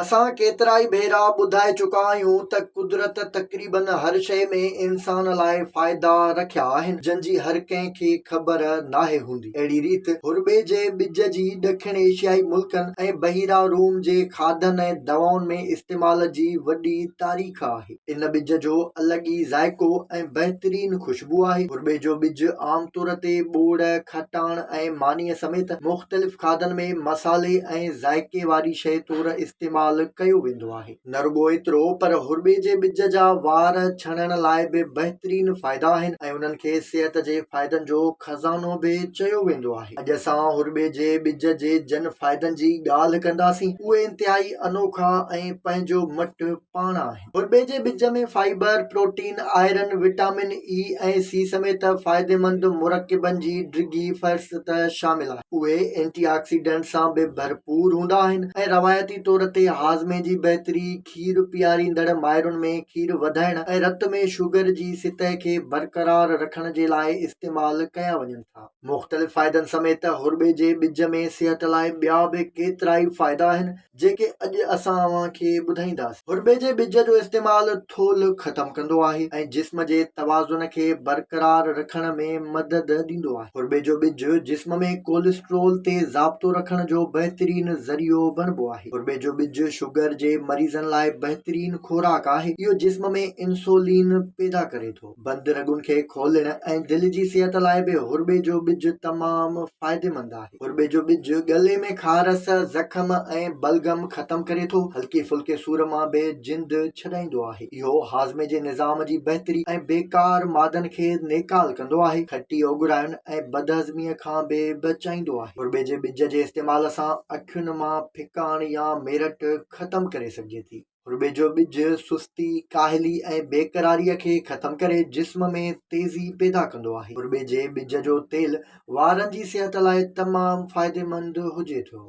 اسان ڪيترائي ڀيرا ٻڌائي چڪا آهيون ته قدرت تقريبن هر شيء ۾ انسان لاء فائدا رکيا آهن، جن جي هر ڪنهن کي خبر ناهي هوندي. اهڙي ريت هرٻي جي ٻج جي ڏکڻ ايشيائي ملڪن ۽ بحيره روم جي کاڌن ۽ دوائن ۾ استعمال جي وڏي تاريخ آهي. ان ٻج جو الڳ ئي ذائقو ۽ بهترين خوشبو آهي. هرٻي جو ٻج عام طور تي ٻوڙ، کٽاڻ ۽ مانيء سميت مختلف کاڌن ۾ مصالحي ۽ ذائقي واري شيء طور استعمال ڪيو ويندو آهي. نه رڳو ايترو پر هرٻي جي ٻج جا وار ڇڻڻ لاء به بهترين فائدا آهن ۽ انهن کي صحت جي فائدن جو خزانو به چيو ويندو آهي. اڄ اسان هرٻي جي ٻج جي جن فائدن جي ڳالهه ڪنداسين اهي انتهائي انوکا ۽ پنهنجو مٽ پاڻ آهن. هرٻي جي ٻج ۾ fibre, protein, iron, vitamin E ۽ C سميت فائديمند مرڪبن جي ڊگهي فهرست شامل آهي. اهي اينٽي آڪسيڊنٽس سان به ڀرپور هوندا آهن ۽ روايتي طور تي هاضمي جي بهتري، کير پياريندڙ مائرن ۾ کير وڌائڻ ۽ رت ۾ شگر جي سطح کي برقرار رکڻ جي لاء استعمال ڪيا وڃن ٿا. مختلف فائدن سميت هرٻي جي ٻج ۾ صحت لاء ٻيا به ڪيترائي فائدا آهن. جيڪي اڄ اسان اوهان کي ٻڌائينداسين. هرٻي جي ٻج جو استعمال ٿولهه ختم ڪندو آهي ۽ جسم جي توازن کي برقرار رکڻ ۾ مدد ڏيندو آهي. هرٻي جو ٻج جسم ۾ ڪوليسٽرول تي ضابطو رکڻ جو بهترين ذريعو بڻبو آهي. هرٻي جو ٻج شگر جي مريضن لاء بهترين خوراڪ آهي. اهو جسم ۾ انسولين پيدا ڪري ٿو. بند رڳن کي کولڻ ۽ دل جي صحت لاء به هرٻي جو ٻج تمام فائديمند آهي. هرٻي جو ٻج ڳلي ۾ خارس، زخم ۽ بلغم ختم ڪري ٿو. هلڪي ڦلڪي سور مان به جند ڇڏائيندو آهي. اهو هاضمي جي نظام جي بهتري ۽ بيڪار مادن کي نيڪال ڪندو آهي. کٽي اوڳراين ۽ بدهضميء کان به بچائيندو آهي. هرٻي جي ٻج جي استعمال سان اکين مان ڦڪاڻ يا ميرٽ ختم ڪري سگهجي ٿي. هرٻي جو ٻج سستي، ڪاهلي ۽ بيقراريء کي ختم ڪري جسم ۾ تيزي پيدا ڪندو آهي. هرٻي جي ٻج جو تيل وارن جي صحت لاء تمام فائديمند هجي ٿو.